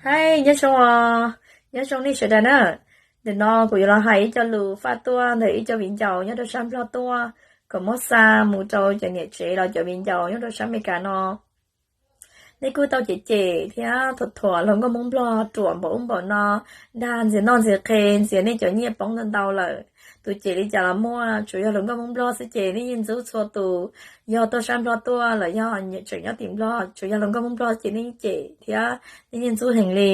Hais nyob zoo os, nyob zoo nej sawv daws na. Ntawm no kuv yuav los hais ib co lus faj tuaj ntawm ib co viv ncaus nyob rau sab Nplog tuaj, kom muab xa mus rau cov niam tsev los cov viv ncaus nyob rau sab Amelikas no. Nej kuj tau cem cem thiab thuam thuam hluas nkauj Hmoob Nplog ruam npaum ub npaum no, dag ntxias noj ntxias qhe, ntxias nej cov nyiaj poob ntau ntau lawm. Tus cem li cas los muaj, tsuas yog hluas nkauj Hmoob Nplog xwb ces nej yeej ntxub txhua tus. Yog tuaj sab Nplog tuaj los yog tseem nyob tim Nplog, tsuas yog hluas nkauj Hmoob Nplog ces nej cem thiab nej yeej ntxub heev li.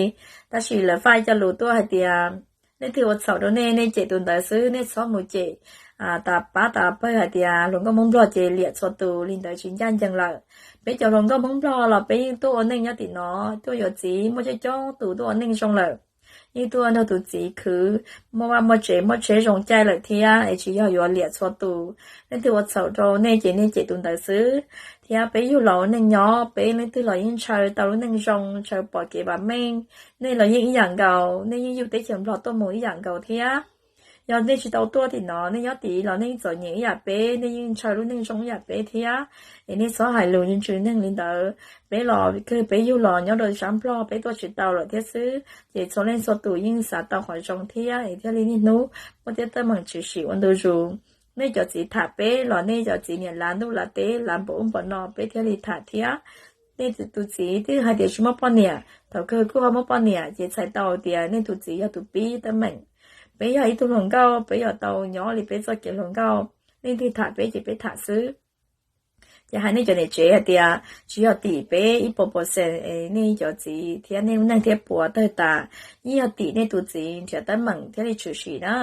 Tab sis lawv faj ib co lus tuaj hais tias, leej twg ua txhaum rau nej, nej cem tus ntawd xwb, nej txhob mus cem tas pab tas pawg hais tias hluas nkauj Hmoob Nplog ces liam txhua tus, li ntawd tsis ncaj ncees lawm. Peb cov hluas nkauj Hmoob Nplog los peb yeej tuaj ua neej nyob tim no, tuaj yuav txiv, muaj coob coob tus tuaj ua neej zoo lawm. Yeej tuaj nrog tus txiv khwv, muaj vaj muaj tsev, muaj tsheb zoo caij lawm thiab, es tsis yog yuav liam txhua tus. Leej twg ua txhaum rau nej ces nej cem tus ntawd xwb. Thiab peb yug los ua neej nyob, peb leej twg los yeej ntshaw tau lub neej zoo, ntshaw pom kev vam meej. Nej los yeej ib yam nkaus, nej yeej yug teb chaws Nplog tuaj mus ib yam nkaus thiab. Yog nej tsis tau tuaj tim no, nej nyob tid los nej yeej txom nyem ib yam peb, nej yeej ntshaw lub neej zoo ib yam peb thiab. Es nej txhob hais lus ntsws neeg li ntawd. Peb los kawg peb yug los nyob rau sab Nplog, peb tuaj tsis tau lawm thiab xwb, ces txhua leej txhua tus yeej xav tau qhov zoo thiab, es thiaj li niaj hnub muaj tej teeb meem tshwm sim ua ntu zus. Nej cov txiv tham peb los nej cov txiv niam lav ntuj lav teb lav npaum ub npaum no peb thiaj li tham thiab. Nej tus txiv twb hais tias tsis muaj poj niam, thaum kawg kuj ho muaj poj niam, ces txhais tau tias nej tus txiv yog tus pib teeb meem. Peb yog ib tug hluas nkauj, peb yuav tau nyob li peb txoj kev hluas nkauj, leej twg tham peb ces peb tham xwb. Ces hais nej cov niam tsev hais tias tsis yog tim peb ib puas percent, nej cov txiv thiab nej lub neej thiab puas tawg tas, yeej yog tim nej tus txiv nrhiav teeb meem thiaj li tshwm sim na.